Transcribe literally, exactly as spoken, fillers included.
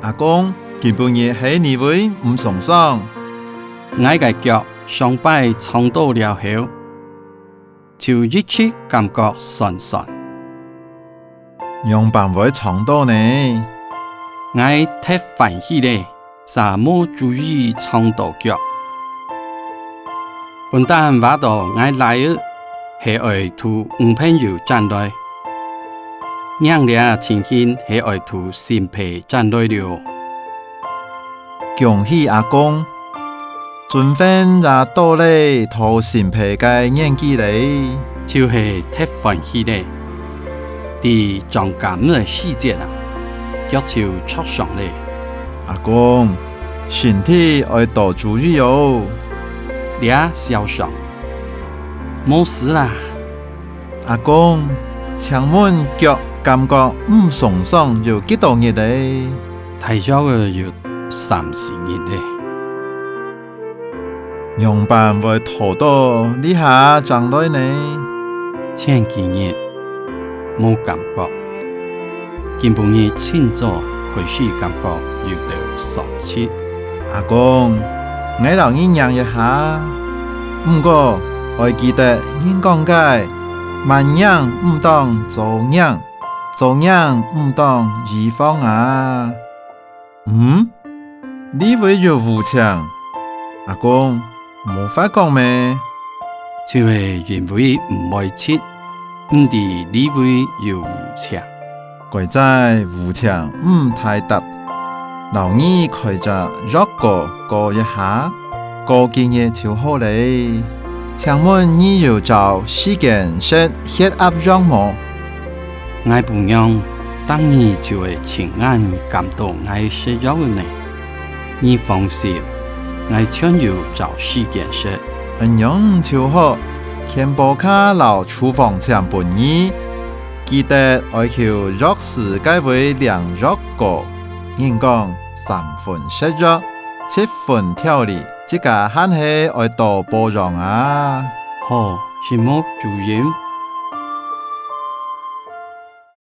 阿公，今晡日係哪位毋鬆爽？𠊎个腳上擺撞著了後，就一直感覺痠痠。仰般會撞著呢？𠊎忒歡喜咧， 嗄無注意撞著腳。本旦話著𠊎倈仔係愛渡女朋友轉來，䀴這情形係愛渡新婦轉來了。恭喜阿公！ 尊榮也到了討新婦个年紀咧。就係忒歡喜咧，在撞崁个時節啊，腳就著傷咧。阿公，身體愛多注意哦。這小傷，無事啦。阿公，請問腳感覺毋鬆爽有幾多日咧？大約有三四日咧。 仰般會拖到這下正來呢？前幾日無感覺，今晡日清早開始感覺有兜痠疾。阿公，𠊎摎你䀴一下。毋過，愛記得人講个，慢䀴毋當早䀴，早䀴毋當預防啊。嗯？ 這位有烏青，阿公，無發覺咩？就係因為毋會疾，毋知這位有烏青。該在烏青毋大搭，摎你開隻藥膏膏一下，過幾日就好咧。請問你有照時間食血壓藥無？ 𠊎餔娘逐日就會親眼監督𠊎食藥仔呢。你放心，𠊎全有照時間食。恁樣就好，健保卡摎處方箋分你，記得愛去藥師該位領藥膏。人講三分食藥，七分調理，自家還係愛多保養啊。好，承蒙主任。